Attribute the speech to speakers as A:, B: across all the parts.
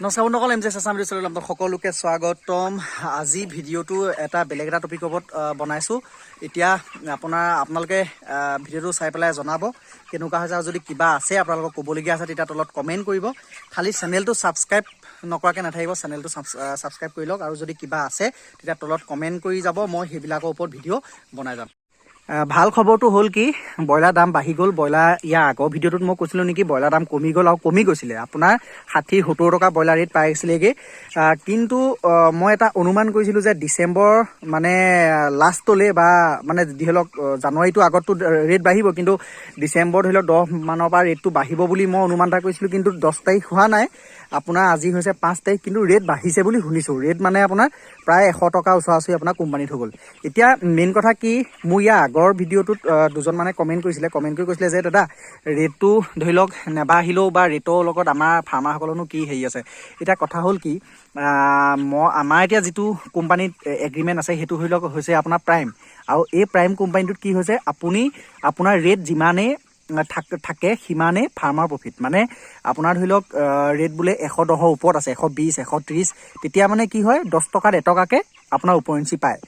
A: নমস্কাৰ বন্ধুসকল, M J Assam video' চেনেলত আপোনালোক সকলোকে স্বাগতম। আজি ভিডিঅ'টো এটা বেলেগ এটা টপিকৰ ওপৰত বনাইছোঁ। এতিয়া আপোনালোকে ভিডিঅ'টো চাই পেলাই জনাব কেনেকুৱা হৈছে আৰু যদি কিবা আছে আপোনালোকক ক'বলগীয়া আছে, তেতিয়া তলত কমেণ্ট কৰিব। খালি চেনেলটো ছাবস্ক্ৰাইব নকৰাকৈ নাথাকিব, চেনেলটো ছাবস্ক্ৰাইব কৰি লওক আৰু যদি কিবা আছে তেতিয়া তলত কমেণ্ট কৰি যাব, মই সেইবিলাকৰ ওপৰত ভিডিঅ' বনাই যাম। ভাল খবৰটো হ'ল কি, ব্ৰইলাৰ দাম বাঢ়ি গ'ল। ব্ৰইলাৰ ইয়াৰ আগৰ ভিডিঅ'টোত মই কৈছিলোঁ নেকি, ব্ৰইলাৰ দাম কমি গ'ল আৰু কমি গৈছিলে, আপোনাৰ 60-70 টকা ব্ৰইলাৰ ৰেট পাইছিলেগৈ। কিন্তু মই এটা অনুমান কৰিছিলোঁ যে ডিচেম্বৰ মানে লাষ্টলৈ বা মানে ধৰি লওক জানুৱাৰীটো আগততো ৰেট বাঢ়িব, কিন্তু ডিচেম্বৰ ধৰি লওক 10 মানৰ পৰা ৰেটটো বাঢ়িব বুলি মই অনুমান এটা কৰিছিলোঁ। কিন্তু 10 তাৰিখ হোৱা নাই, আপোনাৰ আজি হৈছে 5 তাৰিখ, কিন্তু ৰেট বাঢ়িছে বুলি শুনিছোঁ। ৰেট মানে আপোনাৰ প্ৰায় 100 টকা ওচৰা ওচৰি আপোনাৰ কোম্পানীত হৈ গ'ল। এতিয়া মেইন কথা কি, মোৰ ইয়াৰ আগৰ ভিডিঅ'টোত দুজন মানে কমেণ্ট কৰিছিলে, কমেণ্ট কৰি কৈছিলে যে দাদা, ৰেটটো ধৰি লওক নেবাঢ়িলেও বা ৰেটৰ লগত আমাৰ ফাৰ্মাৰসকলৰনো কি হেৰি আছে? এতিয়া কথা হ'ল কি, মই আমাৰ এতিয়া যিটো কোম্পানীত এগ্ৰিমেণ্ট আছে, সেইটো ধৰি লওক হৈছে আপোনাৰ প্ৰাইম। আৰু এই প্ৰাইম কোম্পানীটোত কি হৈছে, আপুনি আপোনাৰ ৰেট যিমানেই থাকে সিমানেই ফাৰ্মাৰ প্ৰফিট। মানে আপোনাৰ ধৰি লওক ৰেট বোলে 110ৰ ওপৰত আছে, 120, 130, তেতিয়া মানে কি হয়, 10 টকাত এটকাকৈ আপোনাৰ উপৰঞ্চি পায়।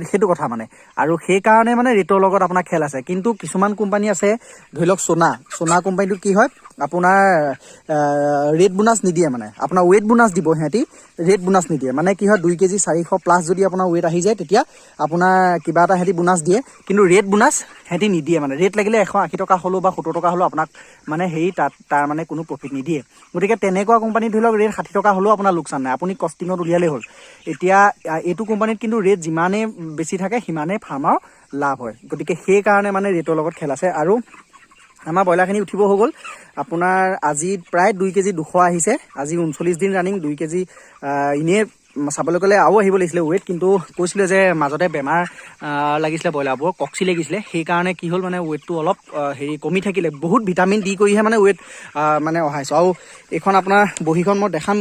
A: সেইটো কথা মানে। আৰু সেইকাৰণে মানে ৰেটৰ লগত আপোনাৰ খেল আছে। কিন্তু কিছুমান কোম্পানী আছে, ধৰি লওক সোণা, সোণা কোম্পানীটোত কি হয়, আপোনাৰ ৰেট বোনাছ নিদিয়ে, মানে আপোনাৰ ৱেইট বোনাছ দিব সিহঁতি, ৰেট বোনাছ নিদিয়ে। মানে কি হয়, 2 কেজি 400 প্লাছ যদি আপোনাৰ ৱেইট আহি যায়, তেতিয়া আপোনাৰ কিবা এটা সিহঁতি বোনাছ দিয়ে, কিন্তু ৰেট বোনাছ সিহঁতি নিদিয়ে। মানে ৰেট লাগিলে 180 টকা হ'লেও বা 70 টকা হ'লেও আপোনাক মানে হেৰি তাত তাৰ মানে কোনো প্ৰফিট নিদিয়ে। গতিকে তেনেকুৱা কোম্পানী ধৰি লওক ৰেট 60 টকা হ'লেও আপোনাৰ লোকচান নাই, আপুনি কষ্টিঙত উলিয়ালেই হ'ল। এতিয়া এইটো কোম্পানীত কিন্তু ৰেট যিমানেই বেছি থাকে সিমানেই ফাৰ্মাৰ লাভ হয়। গতিকে সেইকাৰণে মানে ৰেটৰ লগত খেল আছে। আৰু আমাৰ ব্ৰইলাৰখিনি উঠিব হৈ গ'ল। আপোনাৰ আজি প্ৰায় 2 কেজি 200 আহিছে। আজি 39 দিন ৰানিং 2 কেজি। এনেই চাবলৈ গ'লে আৰু আহিব লাগিছিলে ৱেইট, কিন্তু কৈছিলে যে মাজতে বেমাৰ লাগিছিলে, ব্ৰইলাৰবোৰ কক্সি লাগিছিলে, সেইকাৰণে কি হ'ল মানে ৱেইটটো অলপ হেৰি কমি থাকিলে। বহুত ভিটামিন দি কৰিহে মানে ৱেইট মানে অহাইছোঁ। আৰু এইখন আপোনাৰ বহীখন মই দেখাম,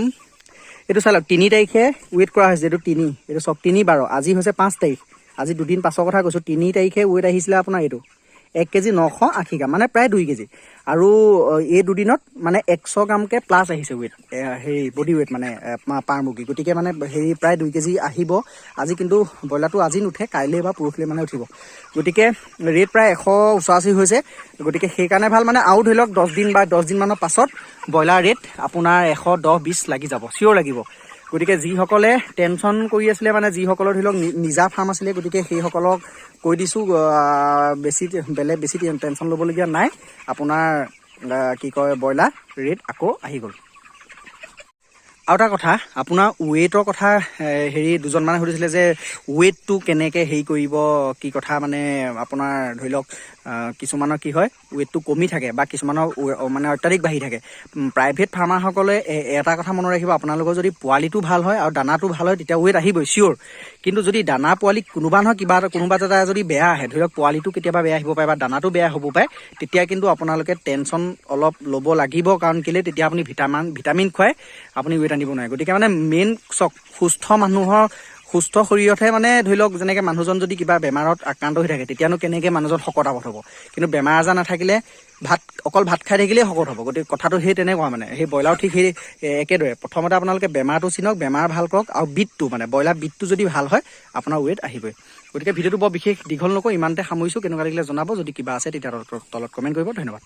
A: এইটো চাই লওক, 3 তাৰিখে ৱেইট কৰা হৈছে। এইটো 3, এইটো চাওক, 3/12, আজি হৈছে 5 তাৰিখ, আজি দুদিন পাছৰ কথা কৈছোঁ। 3 তাৰিখে ৱেইট আহিছিলে আপোনাৰ এইটো 1 কেজি 980 গ্ৰাম, মানে প্ৰায় 2 কেজি। আৰু এই দুদিনত মানে 100 গ্ৰামকৈ প্লাছ আহিছে ৱেইট, হেৰি বডি ৱেইট মানে পাৰ মুৰ্গী। গতিকে মানে হেৰি প্ৰায় 2 কেজি আহিব আজি। কিন্তু ব্ৰইলাৰটো আজি নুঠে, কাইলৈ বা পৰহিলৈ মানে উঠিব। গতিকে ৰেট প্ৰায় 100 ওচৰা-ওচৰি হৈছে, গতিকে সেইকাৰণে ভাল মানে। আৰু ধৰি লওক 10 দিন বা 10 দিনমানৰ পাছত ব্ৰইলাৰ ৰেট আপোনাৰ 110-20 লাগি যাব, চিয়'ৰ লাগিব। গতিকে যিসকলে টেনশ্যন কৰি আছিলে, মানে যিসকলৰ ধৰি লওক নিজা ফাৰ্ম আছিলে, গতিকে সেইসকলক কৈ দিছোঁ, বেছি বেলেগ বেছি টেনশ্যন ল'বলগীয়া নাই। আপোনাৰ কি কয়, ব্ৰইলাৰ ৰেট আকৌ আহি গ'ল। আৰু এটা কথা, আপোনাৰ ৱেইটৰ কথা হেৰি দুজনমানে সুধিছিলে যে ৱেইটটো কেনেকৈ হেৰি কৰিব, কি কথা। মানে আপোনাৰ ধৰি লওক কিছুমানৰ কি হয়, ৱেইটটো কমি থাকে বা কিছুমানৰ মানে অত্যাধিক বাঢ়ি থাকে। প্ৰাইভেট ফাৰ্মাৰসকলে এটা কথা মনত ৰাখিব, আপোনালোকৰ যদি পোৱালিটো ভাল হয় আৰু দানাটো ভাল হয়, তেতিয়া ৱেইট আহিবই চিয়'ৰ। কিন্তু যদি দানা পোৱালি কোনোবা নহয় কিবা এটা কোনোবা এটা যদি বেয়া আহে, ধৰি লওক পোৱালিটো কেতিয়াবা বেয়া আহিব পাৰে বা দানাটো বেয়া হ'ব পাৰে, তেতিয়া কিন্তু আপোনালোকে টেনশ্যন অলপ ল'ব লাগিব। কাৰণ কেলৈ, তেতিয়া আপুনি ভিটামিন খুৱাই আপুনি ৱেইট আনিব নোৱাৰে। গতিকে মানে মেইন চাওক, সুস্থ মানুহৰ সুস্থ শৰীৰতহে মানে ধৰি লওক যেনেকৈ মানুহজন যদি কিবা বেমাৰত আক্ৰান্ত হৈ থাকে, তেতিয়ানো কেনেকৈ মানুহজন শকত আৱত হ'ব? কিন্তু বেমাৰ আজাৰ নাথাকিলে অকল ভাত খাই থাকিলেই শকত হ'ব। গতিকে কথাটো সেই তেনেকুৱা, মানে সেই ব্ৰইলাৰো ঠিক সেই একেদৰে। প্ৰথমতে আপোনালোকে বেমাৰটো চিনক, বেমাৰ ভাল কৰক আৰু বিটটো মানে ব্ৰইলাৰ বিটটো যদি ভাল হয়, আপোনাৰ ৱেইট আহিবই। গতিকে ভিডিঅ'টো বৰ বিশেষ দীঘল নকওঁ, ইমানতে সামৰিছোঁ। কেনেকুৱা লাগিলে জনাব, যদি কিবা আছে তেতিয়া তলত কমেণ্ট কৰিব। ধন্যবাদ।